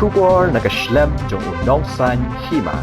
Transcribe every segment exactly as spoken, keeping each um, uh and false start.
Khubor na ka shlem jong u nongsaiñ hima.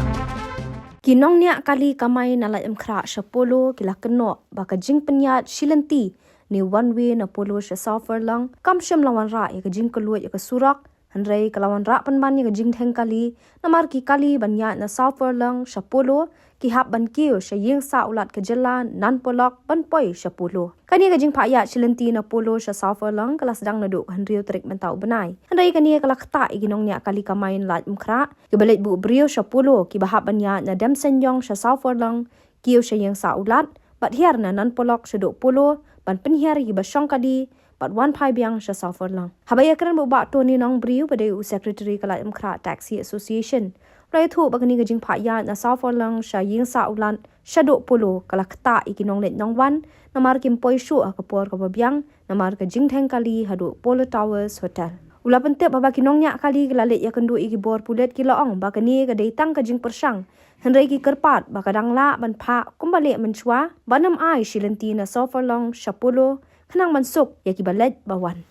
Ki nongñiah kali kamai na Laitumkhrah sha Polo ki la kynnoh ba ka jingpynïaid shi lynti ne one way na Polo sha South Furlong kam shym la wanrah ïa ka jingkylluid ïa ka surok, hynrei ka la wanrah pynban ïa ka jingdheng kali, namar ki kali ban ïaid na South Furlong sha Polo ki hap ban kiew sha ïing sah u Lat ka jylla Nan Polok ban poi sha Polo. Kane ka jingphah ïaid shi lynti na Polo sha South Furlong ka la sdang naduh ka hynriew tarik mynta u bnai. Hynrei kane ka la ktah ïa ki nongñiah kali kamai na Laitumkhrah kiba leit buh briew sha Polo kiba hap ban ïaid na Demseiñiong sha South Furlong, kiew sha ïing sah u Lat, bad hiar na Nan Polok shaduh Polo ban pynhiar ïa kiba shong kali bad wan phai biang sha South Furlong. Haba ïakren bad u Bah Tony Nongbriew ba dei u Secretary ka Laitumkhrah Taxi Association, u la ïathuh ba kane ka jingphah ïaid na South Furlong sha ïing sah u Lat shaduh Polo ka la ktah ïa ki nongleit nongwan, namar kim poi shuh ha ka por kaba biang namar ka jingdheng kali haduh Polo Towers Hotel. U la pyntip haba ki nongñiah kali ki la leit ïakynduh ïa ki bor pulit ki la ong ba kane ka dei tang ka jingpyrshang, hynrei ki kyrpad ba ka dang lah ban phah kumba leh mynshuwa, ban ym ai shi lynti na South Furlong sha Polo khnang ban suk ïa kiba leit ba wan.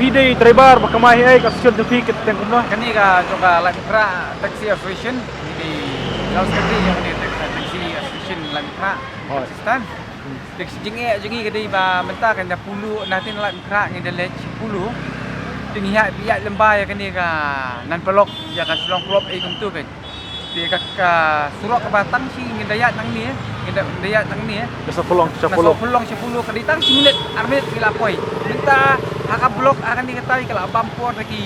Phi dei driver ba kamai hi, ei ka session jong phi ka teng kumno? Kane ka jong ka Laitumkhrah Taxi Association, phi dei General Secretary jong kane ka Taxi Association Laitumkhrah. Hooid. Assistant. Te ka jingeh jong ngi ka dei ba mynta ka na Polo, na tin Laitumkhrah ngi da leit sha Polo. Te ngi ïaid, ïaid lyngba ïa kane ka Nan Polok, ïa ka Shillong Club ei kumto ka. Te ka, ka surok kaba tang shi ngin da ïaid nangne, ngin da, da ïaid nangne. Ka South Furlong sha Polo. Na South Furlong sha Polo ka dei tang shi minit, ar minit ngi la poi. Mynta ha ka block ha kane katai ka la bam por da ki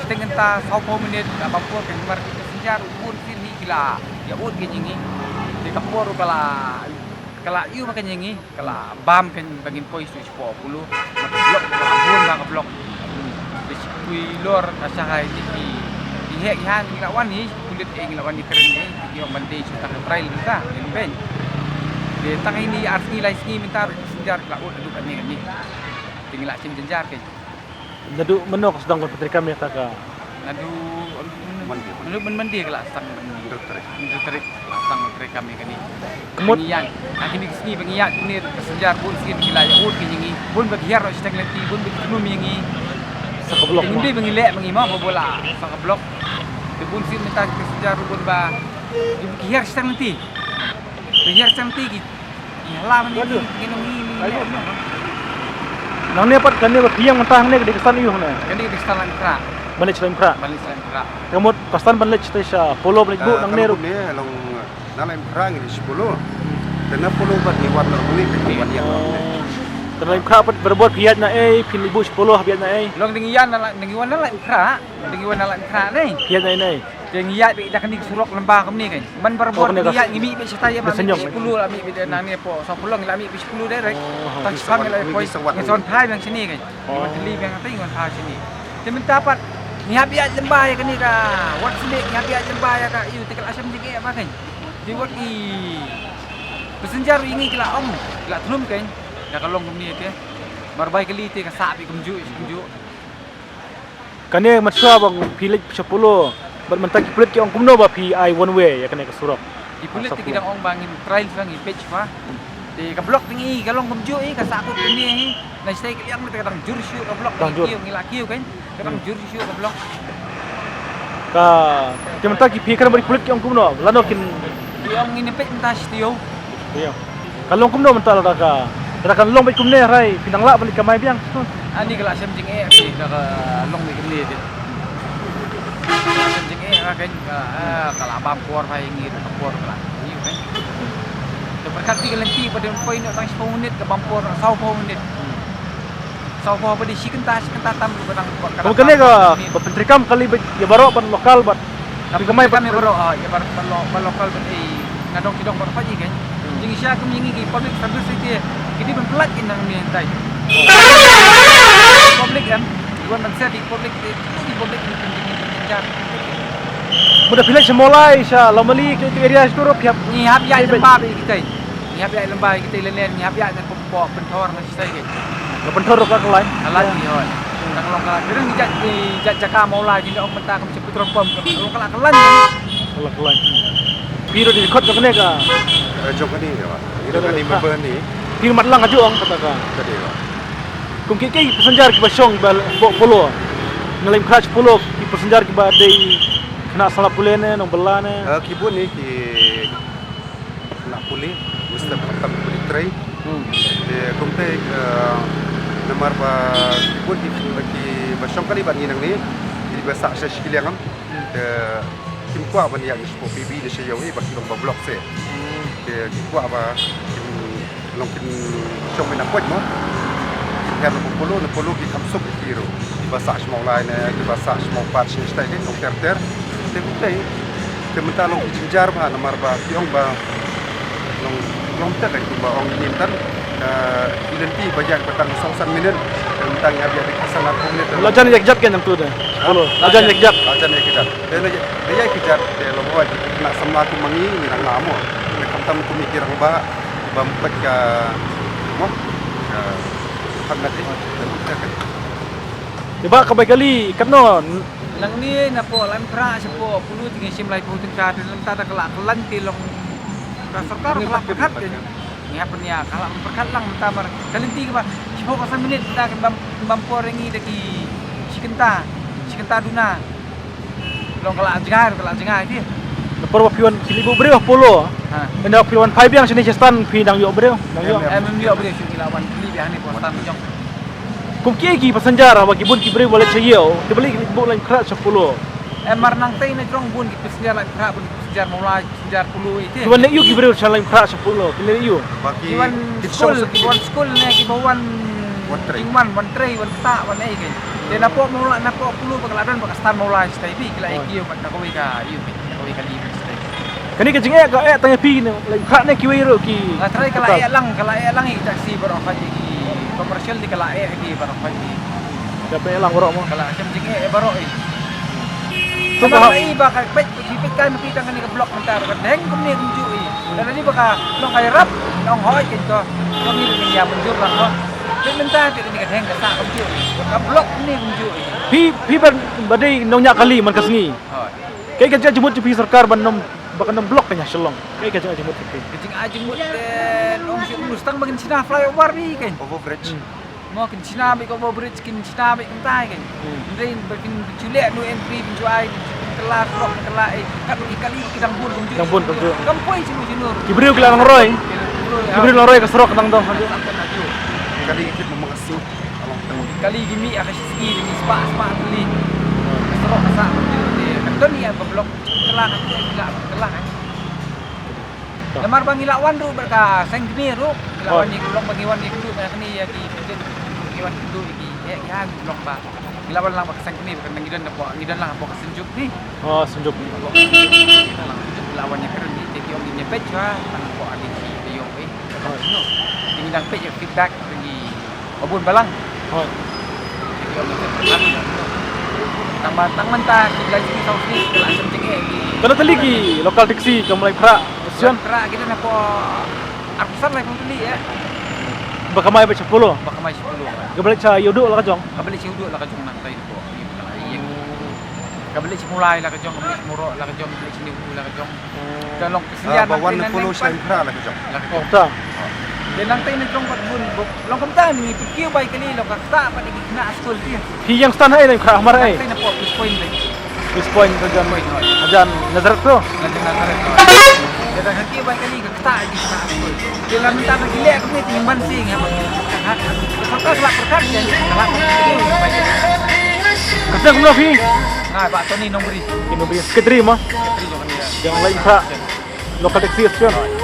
shiteng kynta, saw phew minit, ka bam por ka namar ki passenger u bun sien hi ki la ïa ud ki jong ngi. Te ka por ka la, ka la ïoh ba ka jong ngi. Ka la bam kein ba ngin poi shuh shapoh Polo. Ka block ka la bun ba ka block. Te shi pui lor ka shahai te ki, ki heh ki han ngi la wan hi, pulit eh ngi la wan hi kren hi, ki ong ban dei shu tang ka trail mynta, ngin beiñ. Te tang ine ar sngi lai sngi mynta ruh passenger ki la ud haduh kane kane. Te ngi la shim jynjar kein. Naduh mynno ka sdang ban pyntreikam ïa kata ka? Naduh Monday. Naduh Mon-, Monday ka la sdang ban, hynriew tarik. Hynriew tarik ka la sdang ban treikam ïa kane. Ka mut? Ngi ïaid ha kine ki sngi ba ngi ïaid kumne, passenger bun sien ki la ïa ud ki jong ngi. Bun ba ki hiar noh shiteng lynti, bun ba ki thmu ïa ngi. Sa ka block. Te ngim dei ba ngi leh ma ngi mo, ba la sa ka block. Te bun sien mynta ki passenger bun ba ki hiar shiteng lynti. Ki hiar shiteng lynti ki Ïa la mane ngi ngi ngi ngi. Nangne pat kane ba phi ïeng mynta hangne ka dei ka stan aiu hangne? Kane ka dei ka stan Laitumkhrah. Ban leit sha Laitumkhrah. Ban leit sha Laitumkhrah. Ka mut ka stan ban leit sha Polo ban leit buh nangne ruh. Ka long na Laitumkhrah ngi leit sha Polo. Te na Polo pat ngi wan na Polo ngi wan ïa. Te Laitumkhrah pat barabor phi ïaid na ei, phi leit buh sha Polo hap ïaid na ei? Long dang ïaid na la, dang ïaid na Laitumkhrah. Dang ïaid na Laitumkhrah nei. Ïaid na ei nei. Te ngi ïaid beit da kane ka surok lamba kumne kan. Man barabor ngi ïaid ngi mih beit shatai ïa ma mih sha Polo, la mih beit da nangne hapoh South Furlong, la mih beit sha Polo direct. Tang shaphang la poi ngi son phai biang shane kan. Ngi wan tylli biang te ngi wan phai shane. Te mynta pat ngi hap ïaid lamba ïa kane ka wat sne, ngi hap ïaid lamba ïa ka aiu te ka la shem jingeh ba kan. Te wat i passenger ïa ngi ki la ong, ki la thnum kan. Da ka long kumne te. Mar bai kali te ka sah beit kumjuh kumjuh. Kane mynshuwa ba phi leit sha Polo bad mynta ki pulit ki ong kumno ba phi ai one way ïa kane ka surok? Ki pulit ki dang ong ba ngin trial shuwa, ngin peit shuwa. Te ka block te ngi ka long kumjuh hi, ka sah kut kane hi. Na shatei ka liang te ka dang jur shuh ka block, ngi kiew ngi la kiew kan. Ka dang jur shuh ka block. Ka, te mynta ki phi kren bad ki pulit ki ong kumno? Lano kin, ki ong ngin peit mynta shatei. Ïa. Ka long kumno mynta lada ka, lada kan long beit kumne hynrei phi nang lah ban leit kamai biang? Ani ka la shem jingeh phi da ka long beit kumne te. Ka la shem jingeh ka kan ka, eh, ka la bam por phai ngi ka por ka la. Ïa kan. Te Kat phi ka lynti ba dei poi noh tang shiphew minit, ka bam por sawphew minit. Sawphew ba dei shi kynta, shi kynta tam ruh ba dang ba. Ka kane ka ba pyntreikam kali ba ïa baroh ban local bad. Ka phi kamai pyntreikam ïa baroh, ah, ïa bar-, ba lo-, ba local bad, eh, nga dong ki dong baroh phi kan. Jingshai kum ïa ngi ki public service ki, ki dei ban pyllait ki nang ni hangtai. Public em, wan ban set ki public, eh, ki public ni jingjar. Muda phi leit sha Mawlai, sha Lawmali, ki area sha tu ruh phi hap. Ngi hap ïaid lem bha bad kitai. Ngi hap ïaid lem bha kitai lane, ngi hap ïaid na pok pynthor na kitai ke. Ka pynthor ruh ka kyllain. Kyllain ni hoi. Tang long kyllain. Ki jait, ki jait jaka Mawlai, ki ong mynta kam sha petrol pump. Long kyllain kyllain. Kyllain kyllain. Phi ruh dei khot jong kane ka. Eh, jong kane ïa. Ïa kane member ni. Phi mat lang ka jong kata ka. Ka dei ïa. Kum kiei kiei ki passenger kiba shong ba polo. Nga leit khrah sha polo ki passenger kiba dei khynnah samla pule ne nongbylla ne. Eh, ki bun ne ki khynnah pule, mustep khamtam ki pule trei. Hmm. Te kumta, eh, namar ba ki bun ki kiba shong kali ba ngi nangne. Kiba sah sha shiliang am. Te kim kwah ban ïa ngi shu phi bi ne sha ïew eh ba ki long ba block se. Te kim kwah ba kim long kin shong ïa na poj mo. Kim her na polo, na polo ki kham suk ki ruh. Kiba sah sha Mawlai ne, kiba sah sha Mawpat sha stai ne, long ter ter. Te kumta. Te mynta long ki jingjar ba namar ba ki ong ba long long ta ka kumba ong ni tan. Ka lynti ba ïa ba tang saw san minit. Te mynta ngi hap ïa ka san arphew minit. La jan ïa kjat ka nang tu de. Polo. La jan ïa kjat. La jan ïa kjat. Te na ïa kjat te long ba ki khynnah samla ki mangi ngi nang amo. Te khamtam kum ki rangbah ba ym pat ka mo. Ka khamtam. Te ba ka bai kali katno. Nangne na pok Laitumkhrah sha pok Polo te ngi shim laiphew tyngka te lynta da ka la kyllain te long ka sorkar ka la pyrkhat te ngi hap pynïa ka la pyrkhat lang mynta mar ka lynti kaba shiphew ka san minit da kan bam bam por ngi da ki shi kynta shi kynta duna. Long ka la jngai ka la jngai te. Por ba phi wan phi leit buh briew Polo. Ha. Ynda phi wan phai biang shane sha stand phi dang ïoh briew. Dang ïoh. Em em ïoh briew shu ngi la wan phi biang ne pok stand jong. Kum kiei ki passenger ba ki bun ki briew ba leit sha ïew, ki ba leit buh Laitumkhrah sha Polo. Em mar nangtei na jrong bun ki passenger Laitumkhrah, bun ki passenger Mawlai, passenger Polo ite. Ki wan leit ïew ki briew sha Laitumkhrah sha Polo, ki leit ïew. Ba ki wan ki school, shong ki wan school ne ki ba wan wan trei. Ki wan, wan trei, wan ktah, wan ei ki. Te na pok Mawlai, na pok Polo ba ka la don ba ka stand Mawlai sha tai bi, ki la ei ki ïew na kawei ka ïew. Kane ka jingeh ka eh tang ïa phi ne, Laitumkhrah ne kiwei ruh ki. Nga trai ka la eh lang, ka la eh lang i taxi baroh phi ki commercial di ka la eh ki baroh phi. Ka eh lang baroh mo. Ka la shem jingeh baroh i. Ka la i ba ka peit ki peit kan phi tang kane ka block mynta ka deng kumne kumjuh i. Ka la di ba ka long ka rap long hoi ki to. Ka mi ni ya mynjur lang ko. Peit mynta peit kane ka deng ka sa kumjuh i. Ka block kumne kumjuh i. Phi phi ba ba dei nongñiah kali man ka sngi. Hoi. Kaei ka jingmut jong phi sorkar ban nym ba kan nym block ka Shillong. Kaei ka jingmut jong phi. Ka jingmut te long shu mustang ba kin shna flyover bi kan. Overbridge. Mo kin shna bi ka overbridge kin shna bi kan tai kan. Ndei ba kin chule no entry bin chuai kin kelar block kelar eh kat ki kali ki dang bun kumjuh. Dang bun kumjuh. Kam poi sinu sinu. Ki briew ki la nang roi. Ki briew nang roi ka surok dang dong. Kali ki tip ma ka sing. Kali ki mih ka shiski ki spah spah kali. Surok ka sah kumjuh. Kan don ïa ka block. Kelah ka tu ïa kelah kelah. Namar ba ngi la wan ruh bad ka seng kmie ruh ngi la wan ïa ki long ba ngi wan ïa ki tu ba kane ïa ki pyntin ngi wan ki tu ïa ki ïa ki ha ngi long ba ngi la wan lang ba ka seng kmie ba ngi don da pok ngi don lang pok ka senjuk ni. Oh, senjuk ni. Ngi la wan ïa ki ni te ki ong ngi ïa peit ba nang pok ani ki ïa ong eh. Ngi dang peit ïa feedback ngi Ba bun balang. Hoi. Tang ba tang mynta ki lai sini saw sini ki lai sem jenge ki. Kano tali ki local taxi ka mlai phra station. Phra kita na po artisan lai pun tali ya. Ba kamai ba sepuluh. Ba kamai sepuluh. Ka balik sa yudu la ka jong. Ka balik sa yudu la ka jong nang tai po. Ka balik sa mulai la ka jong, ka balik sa murok la ka jong, ka balik sa niu la ka jong. Ka long ka senior ba wan polo selain phra la ka jong. La ka jong. Oh, ta. Te nang tai na jong pat bun buk. Long kumta ni pi kiew bai kali long ka ta pat ki kna skul ti. Hi yang stan hai nang phra mar ai. Tai na po plus point le. Plus point ka jong. Ajan Nazareth tu. Ajan Nazareth. Te nang kiew bai kali ka ta ki kna skul. Te la mynta ba ki leh kumne te ngi ban sing ha. Ka ka la perkat ya ka la. Ka seng kumno phi? Nga ba Tony Nongbri. Ki Nongbri. Secretary mo? Secretary jong ni. Jong lai phra. Local taxi station.